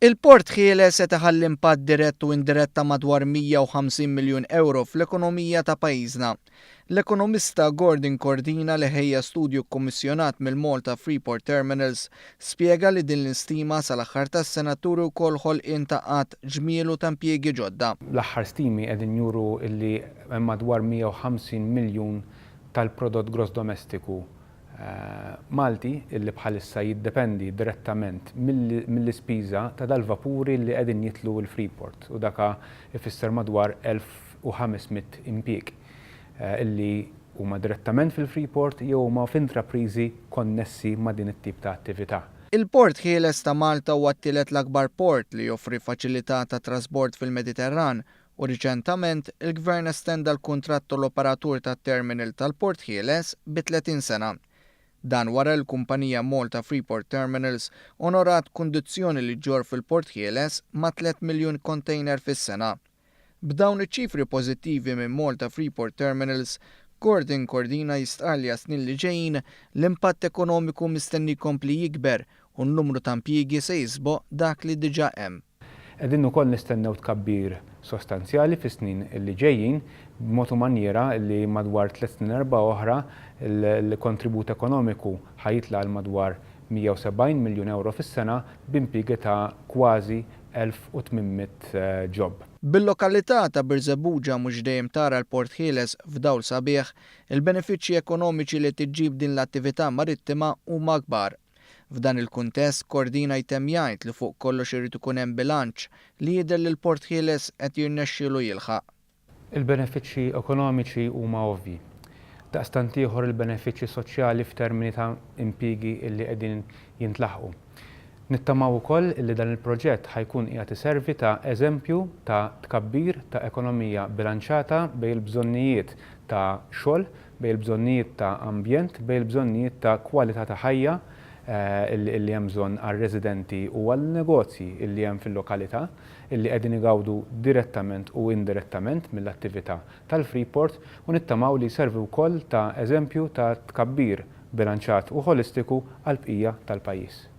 Il-Port Ħieles qed iħalli impatt dirett u indirett ta' madwar 150 miljun ewro fl-ekonomija ta' pajjiżna. L-ekonomista Gordon Cordina li ħejja studju kkummissjonat mill-Malta Freeport Terminals spjega li din l-istima sal-aħħar tas-sena turi wkoll ħolqien ta' għadd ġmielu ta' impjiegi ġodda. L-aħħar stimi qegħdin juru li hemm madwar 150 miljun tal-prodott gross domestiku Malti illi bħalissa jiddependi direttament mill-ispiża ta' dal-vapuri li qegħdin jidħlu l-Freeport u daka ifisser madwar 1,500 impjieg illi huma direttament fil-Freeport jew huma f'intrapriżi konnessi ma' din it-tip ta' attività. Il-Port Ħieles ta' Malta huwa t-tielet l-akbar port li joffri faċilità ta' trasbord fil-Mediterran u riċentament il-Gvern estenda l-kuntratt tal-operatur tat-terminal tal-Port Ħieles bi 30 sena. Dan wara li l-kumpanija Malta Freeport Terminals onorat kundizzjoni li ġġorr fil-Port Ħieles ma' 3 miljun kontejner fis-sena. B'dawn iċ-ċifri pożittivi minn Malta Freeport Terminals, Gordon Cordina jistqarr li għas-snin li ġejjin l-impatt ekonomiku mistenni jkompli jikber u n-numru ta' impjiegi se jisboq dak li diġà hemm. Qegħdin ukoll nistennew tkabbir sostanzjali fis-snin li ġejjin, b'mod u manjiera li madwar tlett snin erbgħa oħra l-kontribut ekonomiku ħa jitla' għal madwar 170 miljun ewro fis-sena b'impjiegi ta' kważi 1,800 job. Bil-lokalità ta' Birżebbuġa mhux dejjem tara l-Port Ħieles f'dawl sabiħ, il-benefiċċji ekonomiċi li tiġġib din l-attività marittima huma kbar. F'dan il-kuntest, Cordina jtemm jgħid li fuq kollox irid ikun hemm bilanċ li jidher li l-Port Ħieles qed jirnexxielu jilħaq. Il-benefiċċji ekonomiċi huma ovvji. Daqstant ieħor il-benefiċċji soċjali f'termini ta' impjiegi illi qegħdin jintlaħqu. Nittamaw ukoll illi dan il-proġett ħa jkun qiegħed iservi ta' eżempju ta' tkabbir ta' ekonomija bilanċata bejn il-bżonnijiet ta' xogħol, bejn il-bżonnijiet ta' ambjent, bejn il-bżonnijiet ta' kwalità ta' ħajja illi hemm bżonn għar-residenti u għan-negozji illi hemm fil-lokalità illi qegħdin igawdu direttament u indirettament mill-attività tal-Freeport u nittamaw li jservi wkoll ta' eżempju ta' tkabbir bilanċat u ħolistiku għall-bqija tal-pajjiż.